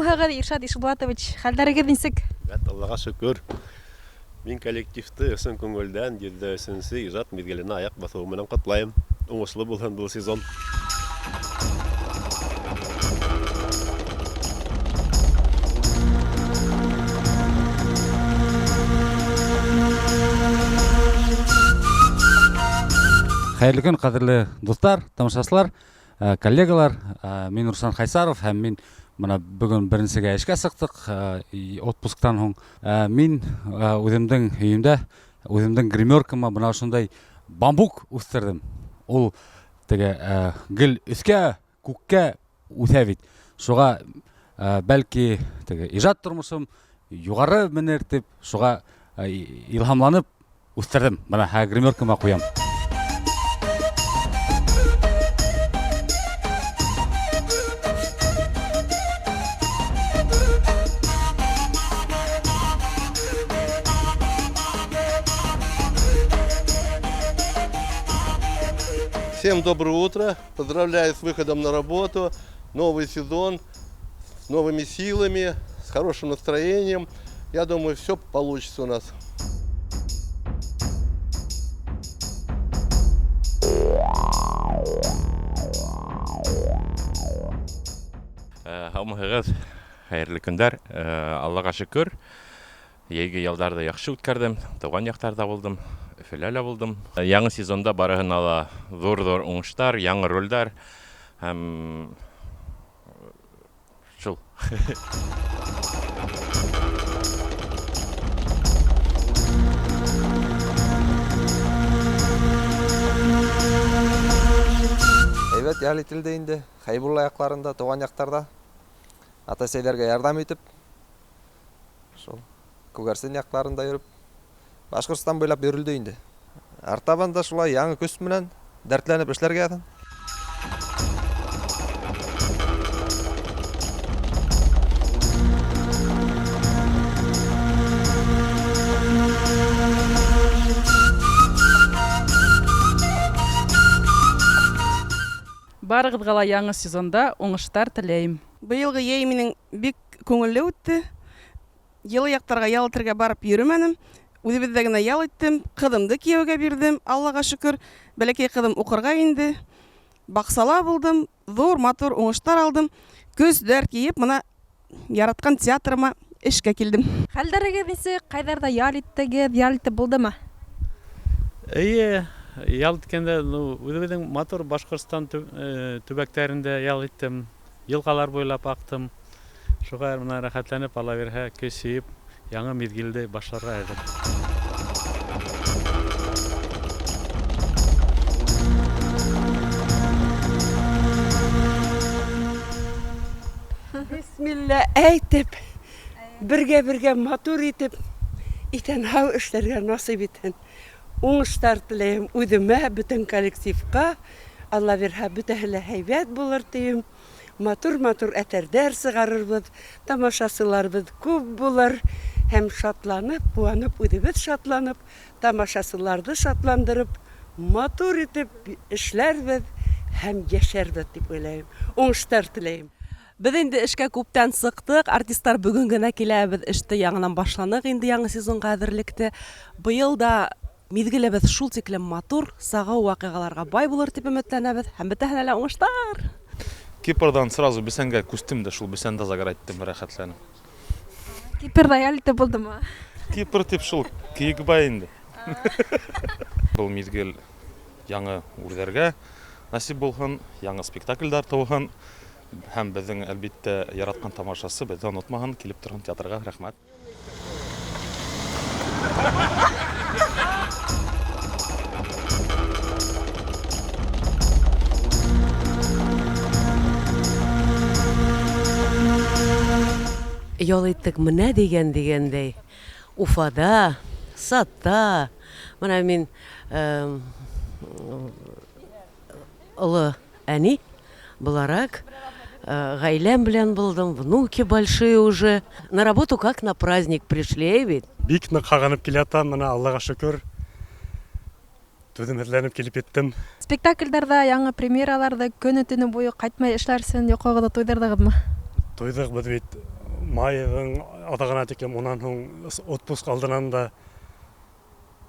Һаумыһығыҙ, Иршат Ишбулатович, хәлдәрегеҙ нисек? Әйбәт, Аллаға шөкөр. Мин коллективты ысын күңелдән 103-нсе ижад миҙгеленә аяҡ баҫыуы менән ҡотлайым. Уңышлы булһын был сезон. Хәйерле көн, ҡәҙерле дуҫтар, тамашасылар, коллегалар. Мин Руслан Хайсаров һәм мин бына бөгөн беренсегә эшкә сыҡтыҡ, отпусктан һуң. Мин үҙемдең өйөмдә, үҙемдең гримеркама бына ошондай бамбук үҫтерҙем. Ул теге гел өҫкә, күккә үҫә бит. Шуға бәлки теге ижад тормошом юғары менер тип, шуға илһамланып үҫтерҙем. Бына гримеркама ҡуям. Всем доброе утро. Поздравляю с выходом на работу. Новый сезон с новыми силами, с хорошим настроением. Я думаю, все получится у нас. Һаумыһығыҙ, хәйерле көндәр. Аллаға шөкөр, йәйге ялдарҙы яҡшы үткәрҙем, тыуған яҡтарҙа булдым, Өфөлә лә булдым. Яңы сезонда барыһына ла ҙур-ҙур уңыштар, яңы ролдәр һәм шул. Әйбәт ял ителде инде. Хәйбулла яҡларында, тыуған яҡтарҙа ата-әсәйҙәргә ярҙам итеп, шул Күгәрсен яҡларында йөрөп, Башҡортостан буйлап йөрөлдө инде. Артабан да шулай яңы көс менән дәртләнеп эшләргә яҙһын. Барығыҙға ла яңы сезонда уңыштар теләйем. Быйылғы йәй минең бик күңелле үтте. Йылы яҡтарға ял итергә барып йөрөмәнем. Үҙебеҙҙә генә ял иттем. Ҡыҙымды кейәүгә бирҙем, Аллаға шөкөр. Бәләкәй ҡыҙым уҡырға инде. Баҡсала булдым, ҙур матур уңыштар алдым. Көс дәрт йыйып, бына яратҡан театрыма эшкә килдем. Хәлдәрегеҙ нисек? Ҡайҙарҙа ял иттегеҙ? Ял итеп булдымы? Эйе, ял иткәндә, үҙебеҙҙең матур Башҡортостан төбәктәрендә ял иттем. Йылғалар буйлап аҡтым. Шуға бына рәхәтләнеп, Алла бирһә, көс йыйып, яңы миҙгелде башларға әҙер. Бисмилла әйтеп, бергә-бергә матур итеп, иҫән-һау эшләргә насип итһен. Уңыштар теләйем үҙемә, бөтөн коллективҡа. Алла бирһә, бөтәһе лә һәйбәт булыр тием. Матур-матур әҫәрҙәр сығарырбыҙ, тамашасыларыбыҙ күп булыр. Һәм шатланып, ҡыуанып, үҙебеҙ шатланып, тамашасыларҙы шатландырып, матур итеп эшләрбеҙ һәм йәшәрбеҙ тип уйлайым. Уңыштар теләйем. Беҙ инде эшкә күптән сыҡтыҡ, артисттар бөгөн генә киләбеҙ, эште яңынан башланыҡ инде яңы сезонға әҙерлекте. Быйыл да миҙгелебеҙ шул тиклем матур, сағыу ваҡиғаларға бай булыр тип өмөтләнәбеҙ һәм бөтәһенә лә уңыштар. Кипрҙан сразу бесәнгә күстем дә, шул бесәндә загорать иттем, рәхәтләнеп. Кипрҙа ял итеп булдымы? Кипр тип шул Кейекбай инде. Был миҙгел яңы үрҙәргә насип булһын, яңы спектаклдәр тыуһын. Һәм беҙҙең, әлбиттә, яратҡан тамашасы беҙҙе онотмаһын, килеп торһон театрға. Рәхмәт. Ял иттек менә дигән дигәндәй. Уфада, Сатта. Бына мин оло әни булараҡ, ғаиләм белән булдым, внуки большие уже. На работу как на праздник пришли, ведь. Бик ныҡ һағынып килә ятам, бына Аллаға шөкөр. Түҙемһеҙләнеп килеп еттем. Спектаклдәрҙә яңы премьераларҙы көнө-төнө буйы ҡайтмай эшләр өсөн йоҡоғоҙҙо туйҙырҙығыҙмы? Туйҙыҡ, беҙ бит Майҙың аҙағына тиклем, унан һуң отпуск алдынан да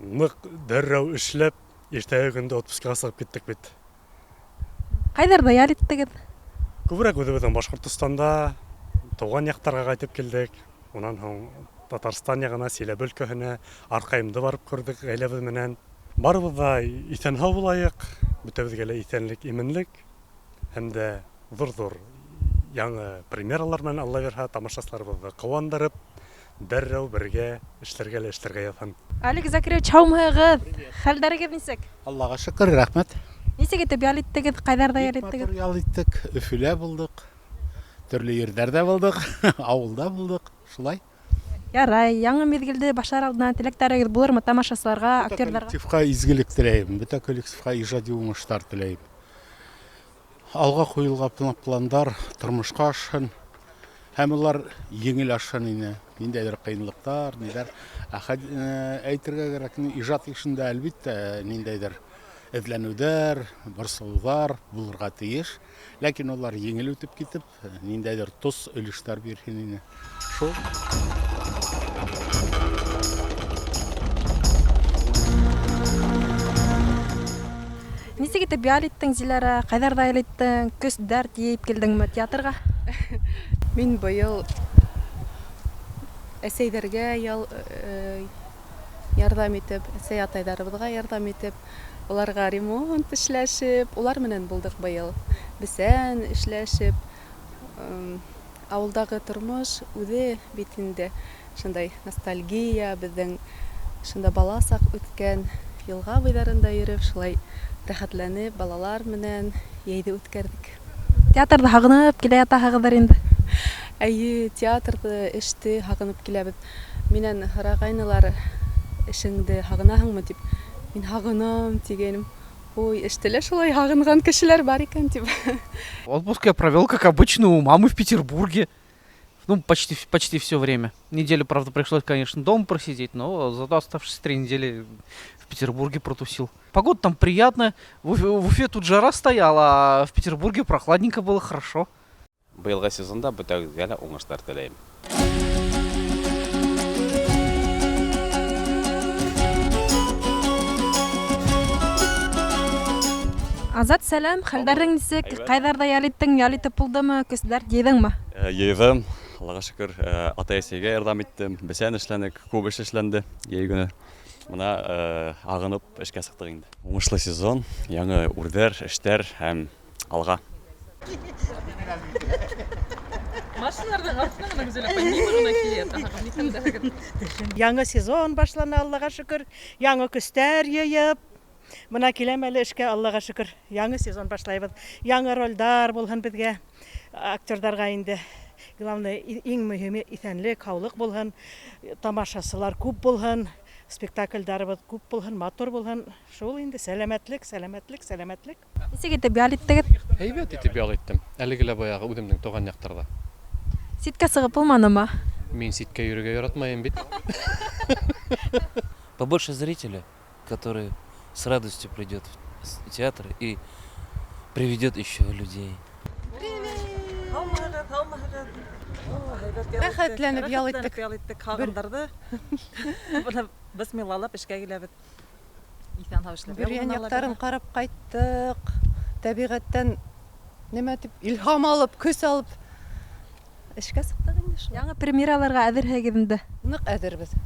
ныҡ дәррәү эшләп, иртәге көндә отпускаға сығып киттек бит. Ҡайҙарҙа ял иттегеҙ? Күберәк үҙебеҙҙең Башҡортостанда, тыуған яҡтарға ҡайтып килдек. Унан һуң Татарстан яғына, Силәбе өлкәһенә, Арҡайымды барып күрҙек ғаиләбеҙ менән. Барыбыҙ ҙа иҫән-һау булайыҡ, бөтәбеҙгә лә иҫәнлек, именлек һәм дә ҙур-ҙур яңы премьералар менән, Алла бирһә, тамашасыларыбыҙҙы ҡыуандырып, дәррәү бергә эшләргә лә эшләргә яҙһын. Алик Закирович, һаумыһығыҙ? Хәлдәрегеҙ нисек? Аллаға шөкөр, рәхмәт. Нисек итеп ял иттегеҙ? Ҡайҙарҙа ял иттегеҙ? Матур ял иттек, Өфөлә булдыҡ, төрлө ерҙәрҙә булдыҡ, ауылда булдыҡ, шулай. Ярай, яңы миҙгелде башлар алдынан теләктәрегеҙ булырмы тамашасыларға, актерҙарға? Коллективҡа изгелек теләйем, бөтә коллективҡа ижади уңыштар теләйем. Алға ҡуйылған пландар тормошҡа ашһын, һәм улар еңел ашһын ине. Ниндәйҙер ҡыйынлыҡтар, ниҙәр. Әйтергә кәрәк, ижад эшендә әлбиттә ниндәйҙер эҙләнеүҙәр, борсолоуҙар булырға тейеш. Ләкин улар еңел үтеп китеп, ниндәйҙер тос өлөштәр бирһен ине. Шул. Нисек итеп ял иттең, Зиләрә? Ҡайҙарҙа ял иттең? Көс, дәрт йыйып килдеңме театрға? Мин быйыл әсәйҙәргә ярҙам итеп, әсәй атайҙарыбыҙға ярҙам итеп, уларға ремонт эшләшеп, улар менән булдыҡ быйыл. Бесән эшләшеп, ауылдағы тормош үҙе бит инде шундай ностальгия, беҙҙең шунда бала саҡ үткән йылға буйҙарында йөрөп, шулай рәхәтләнеп, балалар менән йәйҙе үткәрҙек. Театрҙы һағынып килә ятаһығыҙҙыр инде? Эйе, театрҙы, эште һағынып киләбеҙ. Минән һорағайнылар, эшеңде һағынаһыңмы тип. Мин һағынам тигәнем. Ой, эште лә шулай һағынған кешеләр бар икән тип. Отпуск я провел, как обычно, у мамы в Петербурге. Почти все время. Неделю, правда, пришлось, конечно, дома просидеть, но зато оставшиеся 3 недели в Петербурге протусил. Погода там приятная. В Уфе тут жара стояла, а в Петербурге прохладненько было, хорошо. Быйылғы сезонда бөтәгеҙгә лә уңыштар теләйем. Азат, сәләм, хәлдәрең нисек? Әйбәт. Ҡайҙарҙа ял иттең? Ял итеп булдымы? Көс дәрт йыйҙыңмы? Йыйҙым, Аллаға шөкөр. Атай-әсәйгә ярҙам иттем. Бесән эшләнек, күп эш эшләнде йәй көнө. Бына ағынып эшкә сыҡтыҡ инде. Уңышлы сезон, яңы үрҙәр, эштәр һәм алға. Машиналарҙың артынан ғына Гүзәл апай нимә генә килә ятаһығыҙ, ни хәлдәһегеҙ? Яңы сезон башлана, Аллаға шөкөр. Яңы көстәр йыйып, бына киләм әле эшкә, Аллаға шөкөр. Яңы сезон башлайбыҙ. Яңы ролдар булһын беҙгә, актерҙарға инде. Главное, иң мөһиме иҫәнлек, һаулыҡ булһын, тамашасылар күп булһын, спектакльдарыбыҙ күп булһын, матур булһын. Шул инде сәләмәтлек, сәләмәтлек, сәләмәтлек. Нисек итеп ял иттегеҙ? Һәйбәт итеп ял иттем. Әлеге лә баяғы үҙемдең тыуған яҡтарҙа. Ситкә сығып булманымы? Мин ситкә йөрөргә яратмайым бит. Побольше зрителя, который с радостью придет в театр и приведет еще людей. Рәхәтләнеп ял иттек. Рәхәтләнеп ял иттек, һағындарҙы. Бына бисмиллалап эшкә киләбеҙ. Иҫән һау эшләп. Бөрйән яҡтарын ҡарап ҡайттыҡ. Тәбиғәттән нимә тип илһам алып, көс алып эшкә сыҡтыҡ инде шул. Яңы премьераларға әҙерһегеҙ инде? Ныҡ әҙербеҙ.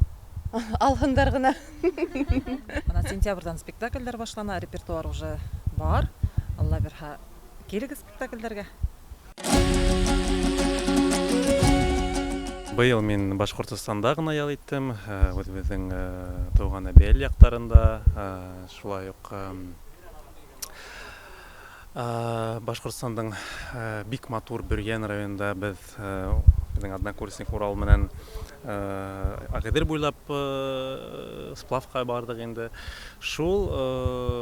Алһындар ғына. Бына сентябрҙән спектаклдәр башлана, репертуар уже бар. Алла бирһә, килегеҙ спектаклдәргә. Быйыл мин Башҡортостанда ғына ял иттем, үҙебеҙҙең тыуған Әбйәлил яҡтарында, шулай уҡ Башҡортостандың бик матур Бөрйән районында беҙҙең однокурсник Урал менән Ағиҙел буйлап сплавҡа барҙыҡ инде. Шул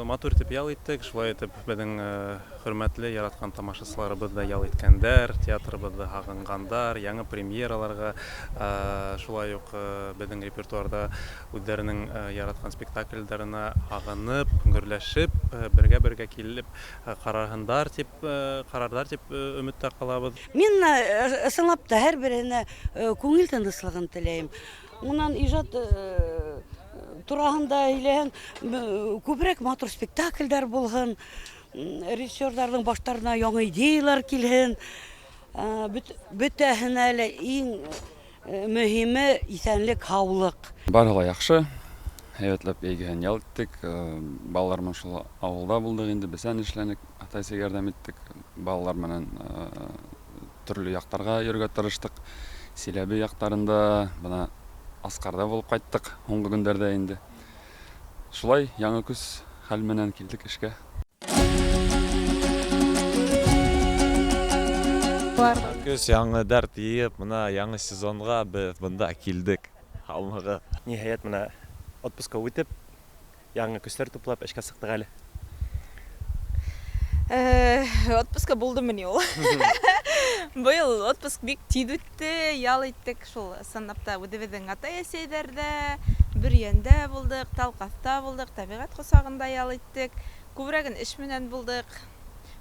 матур итеп ял иттек, шулай итеп беҙҙең Хөрмәтле яраткан тамашасыларыбыҙ ҙа ял иткәндәр, театрыбыҙҙы һағынғандар, яңы премьераларға, шулай уҡ беҙҙең репертуарҙа үҙҙәренең яратҡан спектакльдәренә һағынып, гөрләшеп, бергә-бергә килеп ҡарарһындар тип, ҡарарҙар тип өмөттә ҡалабыҙ. Мин ысынлап та һәр береһенә күңел тыныслығын теләйем. Унан ижад тураһында һөйләһәң, күберәк матур спектаклдәр булһын, режиссерҙарҙың баштарына яңы идеялар килһен. Бөтәһенә лә иң мөһиме иҫәнлек, һаулыҡ. Барыһы ла яҡшы. Һәйбәтләп йәйгеһен ял иттек. Балалар менән шул ауылда булдыҡ инде, бесән эшләнек, атай-әсәйгә ярҙам иттек. Балалар менән төрлө яҡтарға йөрөргә тырыштыҡ. Силәбе яҡтарында, бына Асҡарҙа булып ҡайттыҡ һуңғы көндәрҙә инде. Шулай яңы көс хәл менән килдек эшкә. Көс, яңы дәрт йыйып, бына яңы сезонға беҙ бында килдек. Һаумығы. Ниһайәт, бына отпуска үтеп, яңы көстәр туплап эшкә сыҡтыҡ әле. Отпуска булдымы ни ул? Быйыл отпуск бик тиҙ үтте, ял иттек шул ысынлап та үҙебеҙҙең атай-әсәйҙәрҙә, Бөрйәндә булдыҡ, Талҡаҫта булдыҡ, тәбиғәт ҡосағында ял иттек. Күберәген эш менән булдыҡ.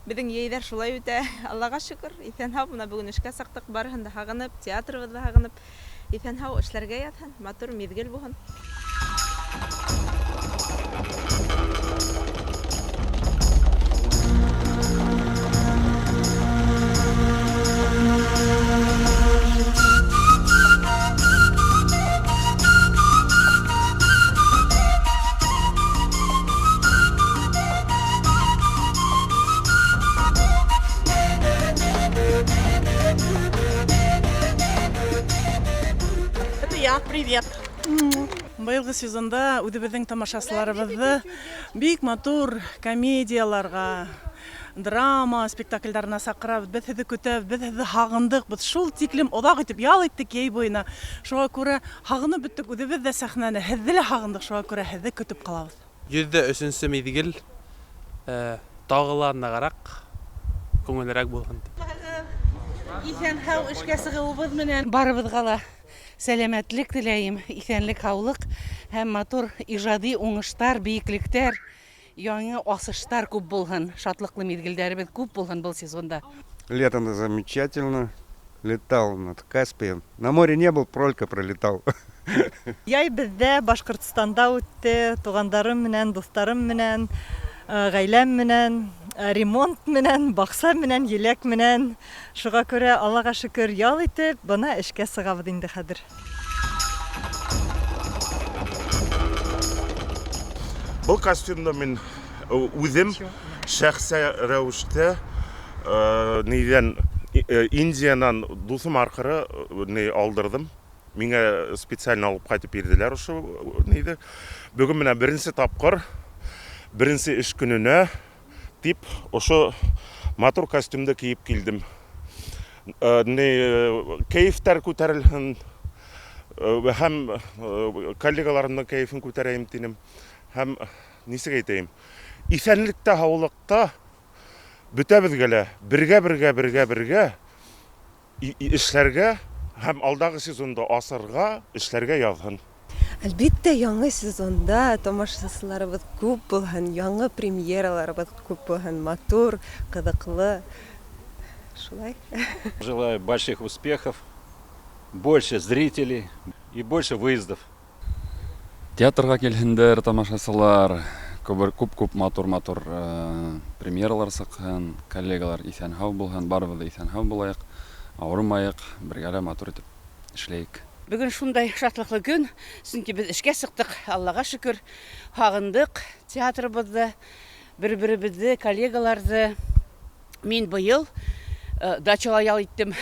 Беҙҙең йәйҙәр шулай үтә. Аллаға шөкөр, иҫән-һау бына бөгөн эшкә сыҡтыҡ, барыһын да һағынып, театрыбыҙҙы һағынып, иҫән-һау эшләргә яҙһын, матур миҙгел булһын. Я, привет. Быйылғы сезонда үҙебеҙҙең тамашасыларыбыҙҙы бик матур комедияларға, драма спектакльдәренә саҡырабыҙ. Беҙ һеҙҙе көтәбеҙ, беҙ һеҙҙе һағындыҡ. Беҙ шул тиклем оҙаҡ итеп ял иттек йәй буйына. Шуға күрә һағынып бөттөк үҙебеҙ ҙә сәхнәне, һеҙҙе лә һағындыҡ, шуға күрә һеҙҙе көтөп ҡалабыҙ. 103 миҙгел, тағы ла нығыраҡ, күңелерәк булһын. Иҫән-һау эшкә сығыуыбыҙ менән барыбыҙға ла сәләмәтлек теләйем, иҫәнлек, һаулыҡ һәм матур ижади уңыштар, бейеклектәр, яңы асыштар күп булһын, шатлыҡлы миҙгелдәребеҙ күп булһын был сезонда. Летом замечательно, летал над Каспием. На море не был, только пролетал. Яй беҙҙә Башҡортостанда үтте, туғандарым менән, дуҫтарым менән, ғаиләм менән, ремонт менән, баҡса менән, еләк менән. Шуға күрә Аллаға шөкөр ял итеп, бына эшкә сығабыҙ инде хәҙер. Был костюмды мин үҙем шәхси рәүештә нейҙән, Индиянан дуҫым арҡыры ни алдырҙым. Миңә специально алып ҡайтып бирҙеләр ошо нейҙе. Бөгөн менә беренсе тапҡыр, беренсе эш көнөнә тип ошо матур костюмды кейеп килдем. Кәйефтәр күтәрелһен һәм коллегаларымдың кәйефен күтәрәйем тинем. Һәм нисек әйтәйем, иҫәнлектә, һаулыҡта бөтәбеҙгә лә бергә, бергә, бергә, бергә эшләргә һәм алдағы сезонда асырға, эшләргә яҙһын. Әлбиттә, яңы сезонда тамашасыларыбыҙ күп булһын, яңы премьераларыбыҙ күп булһын, матур, ҡыҙыҡлы. Шулай. Желаю больших успехов, больше зрителей и больше выездов. Театрға килһендәр тамашасылар, күп-күп матур-матур премьералар сыҡһын, коллегалар иҫән-һау булһын, барыбыҙ ҙа иҫән-һау булайыҡ, ауырымайыҡ, бергәлә матур итеп эшләйек. Бөгөн шундай шатлыҡлы көн, сөнки беҙ эшкә сыҡтыҡ, Аллаға шөкөр, һағындыҡ театрыбыҙҙы, бер-беребеҙҙе, коллегаларҙы. Мин быйыл дачала ял иттем.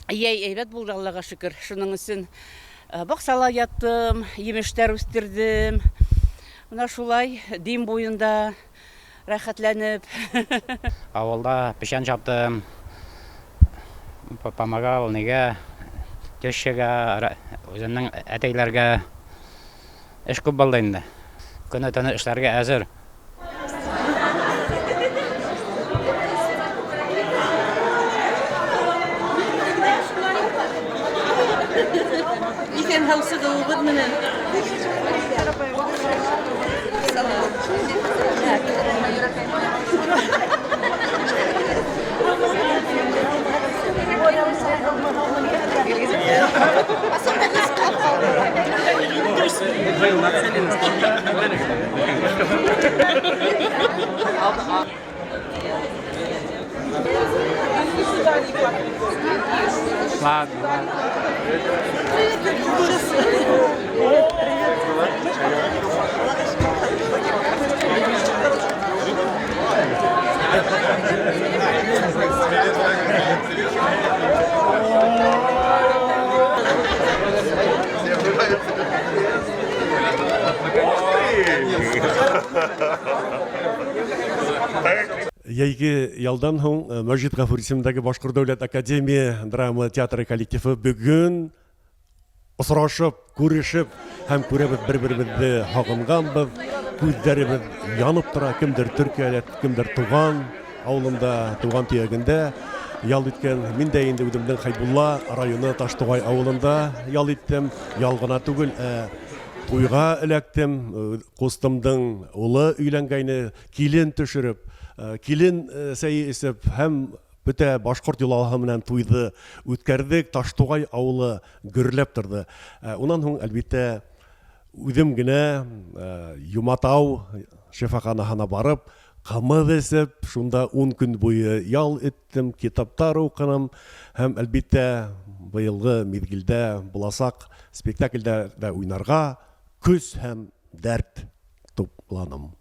Йәй әйбәт булды, Аллаға шөкөр. Шуның өсөн баҡсала яттым, емештәр үҫтерҙем. Бына шулай Дим буйында рәхәтләнеп. Ауылда печән чаптым, помогал нигә, тещага, үҙемдең әтәйләргә. Эш күп булды инде. Көнө-төнө эшләргә әҙер. Исән-һау сығыуығыҙ менән. Ладно, ладно. Йәйге ялдан һуң Мәжит Ғафури исемендәге Башҡорт дәүләт академия драма театры коллективы бөгөн осрашып, күрешеп һәм күрәбеҙ, бер-беребеҙҙе һағынғанбыҙ, күҙҙәребеҙ янып тора, кемдер Төркиәлә, кемдер туған ауылында, туған төйәгендә ял иткән. Мин дә инде үҙемдең Хәйбулла районы Таштуғай ауылында ял иттем. Ял ғына түгел, ә туйға эләктем. Ҡустымдың улы өйләнгәйне, килен төшөрөп, килен сәйе эсеп һәм бөтә башҡорт йолаһы менән туйҙы үткәрҙек. Таштуғай ауылы гөрләп торҙо. Унан һуң, әлбиттә, үҙем генә Юматау шифаханаһына барып, ҡымыҙ эсеп, шунда 10 көн буйы ял иттем, китаптар уҡыным һәм, әлбиттә, быйылғы миҙгелдә буласаҡ спектаклдәрҙә уйнарға көс һәм дәрт тупланым.